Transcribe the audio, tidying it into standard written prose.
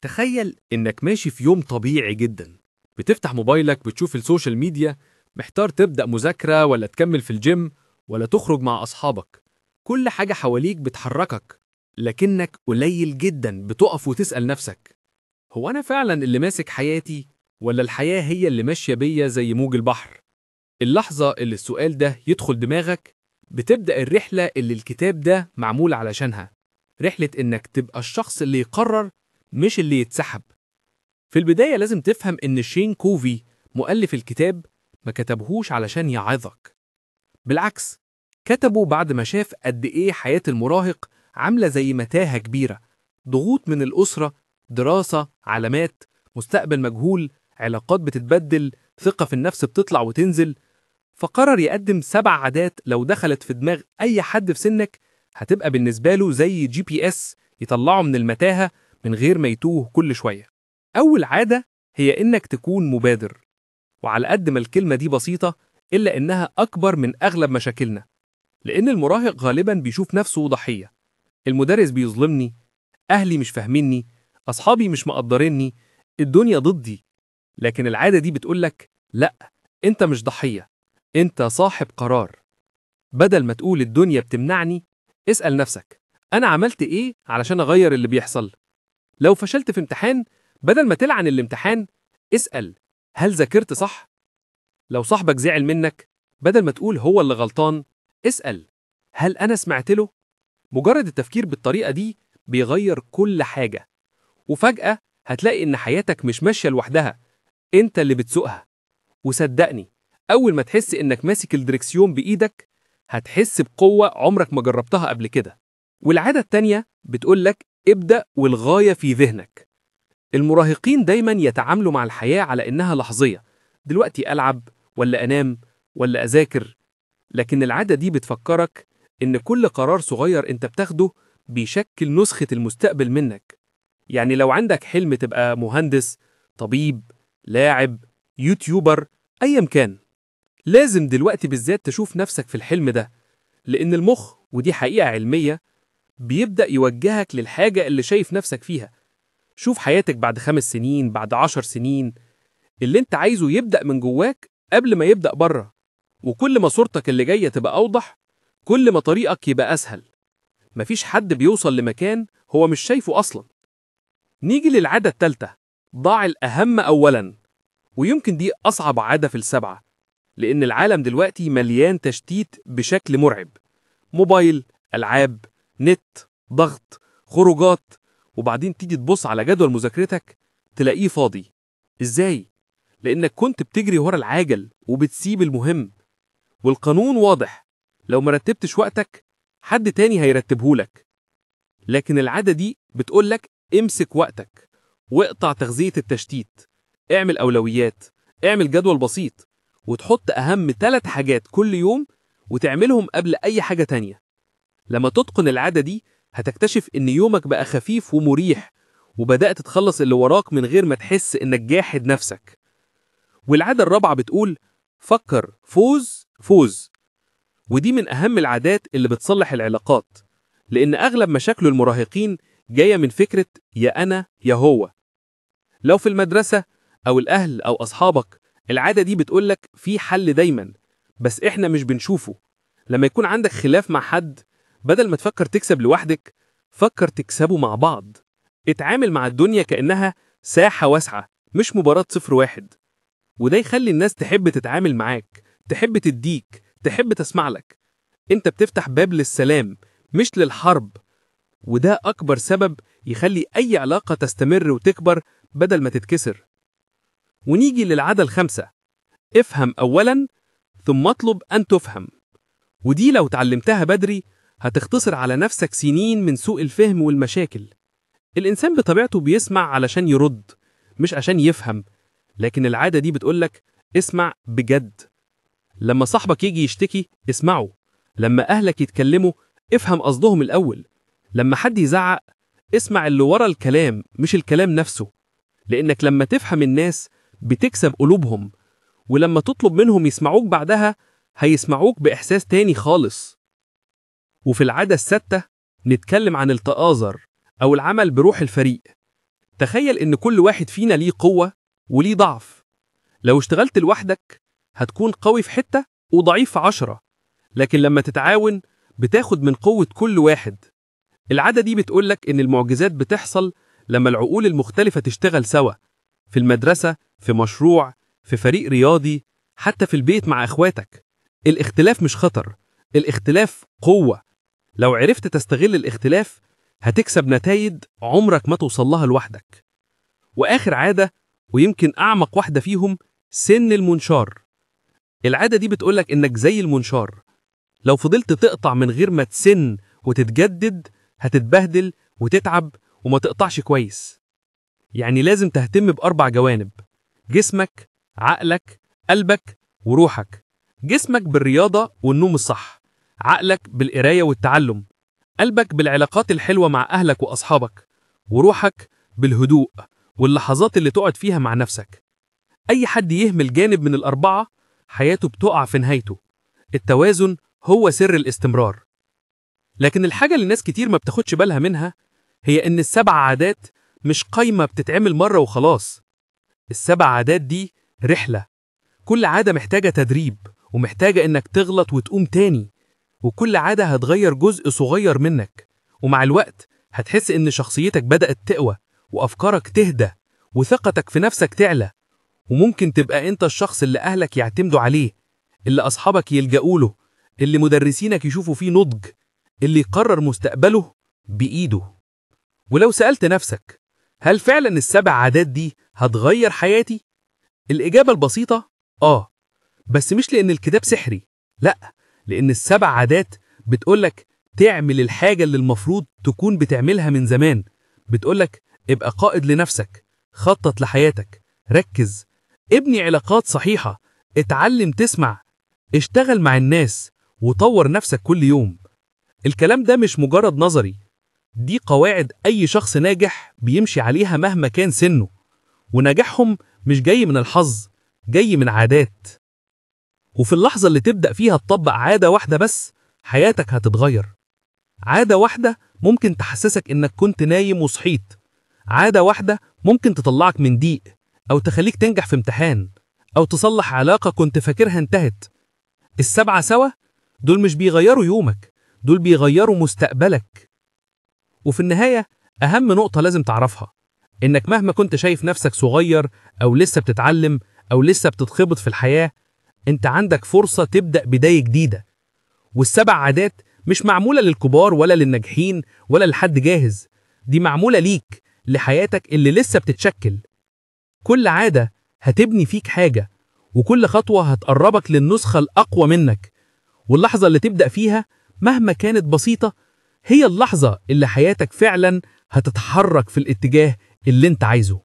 تخيل إنك ماشي في يوم طبيعي جدا، بتفتح موبايلك، بتشوف ال social media، محتار تبدأ مذاكرة ولا تكمل في الجيم ولا تخرج مع أصحابك. كل حاجة حواليك بتحركك، لكنك قليل جدا بتقف وتسأل نفسك: هو أنا فعلا اللي ماسك حياتي ولا الحياة هي اللي ماشية بيا زي موج البحر؟ اللحظة اللي السؤال ده يدخل دماغك بتبدأ الرحلة اللي الكتاب ده معمول علشانها، رحلة إنك تبقى الشخص اللي يقرر مش اللي يتسحب. في البداية لازم تفهم إن شين كوفي مؤلف الكتاب ما كتبهوش علشان يعظك، بالعكس كتبه بعد ما شاف قد إيه حياة المراهق عاملة زي متاهة كبيرة، ضغوط من الأسرة، دراسة، علامات، مستقبل مجهول، علاقات بتتبدل، ثقة في النفس بتطلع وتنزل. فقرر يقدم 7 عادات لو دخلت في دماغ أي حد في سنك هتبقى بالنسبة له زي GPS يطلعه من المتاهة من غير ما يتوه كل شوية. أول عادة هي إنك تكون مبادر، وعلى قد ما الكلمة دي بسيطة إلا إنها أكبر من أغلب مشاكلنا، لأن المراهق غالباً بيشوف نفسه ضحية. المدرس بيظلمني، أهلي مش فاهميني، أصحابي مش مقدريني، الدنيا ضدي. لكن العادة دي بتقولك لأ، أنت مش ضحية، أنت صاحب قرار. بدل ما تقول الدنيا بتمنعني، اسأل نفسك أنا عملت إيه علشان أغير اللي بيحصل؟ لو فشلت في امتحان، بدل ما تلعن الامتحان، اسأل هل ذاكرت صح؟ لو صاحبك زعل منك، بدل ما تقول هو اللي غلطان، اسأل هل أنا سمعت له؟ مجرد التفكير بالطريقة دي بيغير كل حاجة، وفجأة هتلاقي إن حياتك مش ماشية لوحدها، أنت اللي بتسوقها. وصدقني أول ما تحس إنك ماسك الدركسيون بإيدك هتحس بقوة عمرك ما جربتها قبل كده. والعادة التانية بتقولك ابدأ والغاية في ذهنك. المراهقين دايما يتعاملوا مع الحياة على إنها لحظية، دلوقتي ألعب ولا أنام ولا أذاكر. لكن العادة دي بتفكرك إن كل قرار صغير أنت بتاخده بيشكل نسخة المستقبل منك. يعني لو عندك حلم تبقى مهندس، طبيب، لاعب، يوتيوبر، أيا كان، لازم دلوقتي بالذات تشوف نفسك في الحلم ده، لأن المخ، ودي حقيقة علمية، بيبدأ يوجهك للحاجة اللي شايف نفسك فيها. شوف حياتك بعد 5 سنين، بعد 10 سنين، اللي انت عايزه يبدأ من جواك قبل ما يبدأ بره. وكل ما صورتك اللي جاية تبقى أوضح، كل ما طريقك يبقى أسهل. مفيش حد بيوصل لمكان هو مش شايفه أصلا. نيجي للعادة الثالثة، ضع الأهم أولا. ويمكن دي أصعب عادة في ال7، لأن العالم دلوقتي مليان تشتيت بشكل مرعب. موبايل، ألعاب، نت، ضغط، خروجات، وبعدين تيجي تبص على جدول مذاكرتك تلاقيه فاضي. إزاي؟ لأنك كنت بتجري ورا العاجل وبتسيب المهم. والقانون واضح، لو ما رتبتش وقتك حد تاني هيرتبهولك. لكن العادة دي بتقولك امسك وقتك واقطع تغذية التشتيت، اعمل أولويات، اعمل جدول بسيط، وتحط أهم 3 حاجات كل يوم وتعملهم قبل أي حاجة تانية. لما تتقن العادة دي هتكتشف إن يومك بقى خفيف ومريح، وبدأت تخلص اللي وراك من غير ما تحس إنك جاحد نفسك. والعادة الرابعة بتقول فكر فوز فوز. ودي من أهم العادات اللي بتصلح العلاقات، لأن أغلب مشاكل المراهقين جاية من فكرة يا أنا يا هو. لو في المدرسة أو الأهل أو أصحابك، العادة دي بتقولك في حل دايما، بس إحنا مش بنشوفه. لما يكون عندك خلاف مع حد، بدل ما تفكر تكسب لوحدك، فكر تكسبه مع بعض. اتعامل مع الدنيا كأنها ساحة واسعة، مش مباراة 0-1. وده يخلي الناس تحب تتعامل معاك، تحب تديك، تحب تسمع لك. انت بتفتح باب للسلام مش للحرب، وده أكبر سبب يخلي أي علاقة تستمر وتكبر بدل ما تتكسر. ونيجي للعادة الخامسة، افهم أولا ثم اطلب أن تفهم. ودي لو تعلمتها بدري هتختصر على نفسك سنين من سوء الفهم والمشاكل. الإنسان بطبيعته بيسمع علشان يرد، مش عشان يفهم. لكن العادة دي بتقولك اسمع بجد. لما صاحبك يجي يشتكي اسمعه، لما أهلك يتكلموا افهم قصدهم الأول، لما حد يزعق اسمع اللي ورا الكلام مش الكلام نفسه. لأنك لما تفهم الناس بتكسب قلوبهم، ولما تطلب منهم يسمعوك بعدها هيسمعوك بإحساس تاني خالص. وفي العادة السادسة نتكلم عن التآزر أو العمل بروح الفريق. تخيل إن كل واحد فينا ليه قوة وليه ضعف. لو اشتغلت لوحدك هتكون قوي في حتة وضعيف في 10، لكن لما تتعاون بتاخد من قوة كل واحد. العادة دي بتقولك إن المعجزات بتحصل لما العقول المختلفة تشتغل سوا، في المدرسة، في مشروع، في فريق رياضي، حتى في البيت مع إخواتك. الاختلاف مش خطر، الاختلاف قوة. لو عرفت تستغل الاختلاف هتكسب نتائج عمرك ما توصل لها لوحدك. وآخر عادة، ويمكن أعمق واحدة فيهم، سن المنشار. العادة دي بتقولك إنك زي المنشار، لو فضلت تقطع من غير ما تسن وتتجدد هتتبهدل وتتعب وما تقطعش كويس. يعني لازم تهتم ب4 جوانب: جسمك، عقلك، قلبك، وروحك. جسمك بالرياضة والنوم الصح، عقلك بالقراية والتعلم، قلبك بالعلاقات الحلوة مع أهلك وأصحابك، وروحك بالهدوء واللحظات اللي تقعد فيها مع نفسك. أي حد يهمل جانب من ال4 حياته بتقع في نهايته. التوازن هو سر الاستمرار. لكن الحاجة اللي ناس كتير ما بتاخدش بالها منها هي إن ال7 عادات مش قايمة بتتعمل مرة وخلاص. ال7 عادات دي رحلة، كل عادة محتاجة تدريب ومحتاجة إنك تغلط وتقوم تاني، وكل عادة هتغير جزء صغير منك، ومع الوقت هتحس إن شخصيتك بدأت تقوى وأفكارك تهدى وثقتك في نفسك تعلى، وممكن تبقى أنت الشخص اللي أهلك يعتمدوا عليه، اللي أصحابك يلجأوا له، اللي مدرسينك يشوفوا فيه نضج، اللي يقرر مستقبله بإيده. ولو سألت نفسك هل فعلا ال7 عادات دي هتغير حياتي؟ الإجابة البسيطة آه، بس مش لأن الكتاب سحري، لأ، لأن ال7 عادات بتقولك تعمل الحاجة اللي المفروض تكون بتعملها من زمان. بتقولك ابقى قائد لنفسك، خطط لحياتك، ركز، ابني علاقات صحيحة، اتعلم تسمع، اشتغل مع الناس، وطور نفسك كل يوم. الكلام ده مش مجرد نظري، دي قواعد أي شخص ناجح بيمشي عليها مهما كان سنه، ونجاحهم مش جاي من الحظ، جاي من عادات. وفي اللحظة اللي تبدأ فيها تطبق عادة واحدة بس، حياتك هتتغير. عادة واحدة ممكن تحسسك إنك كنت نايم وصحيت. عادة واحدة ممكن تطلعك من ضيق، أو تخليك تنجح في امتحان، أو تصلح علاقة كنت فاكرها انتهت. ال7 سوا دول مش بيغيروا يومك، دول بيغيروا مستقبلك. وفي النهاية أهم نقطة لازم تعرفها، إنك مهما كنت شايف نفسك صغير أو لسه بتتعلم أو لسه بتتخبط في الحياة، أنت عندك فرصة تبدأ بداية جديدة. وال7 عادات مش معمولة للكبار ولا للناجحين ولا لحد جاهز، دي معمولة ليك، لحياتك اللي لسه بتتشكل. كل عادة هتبني فيك حاجة، وكل خطوة هتقربك للنسخة الأقوى منك. واللحظة اللي تبدأ فيها مهما كانت بسيطة هي اللحظة اللي حياتك فعلا هتتحرك في الاتجاه اللي انت عايزه.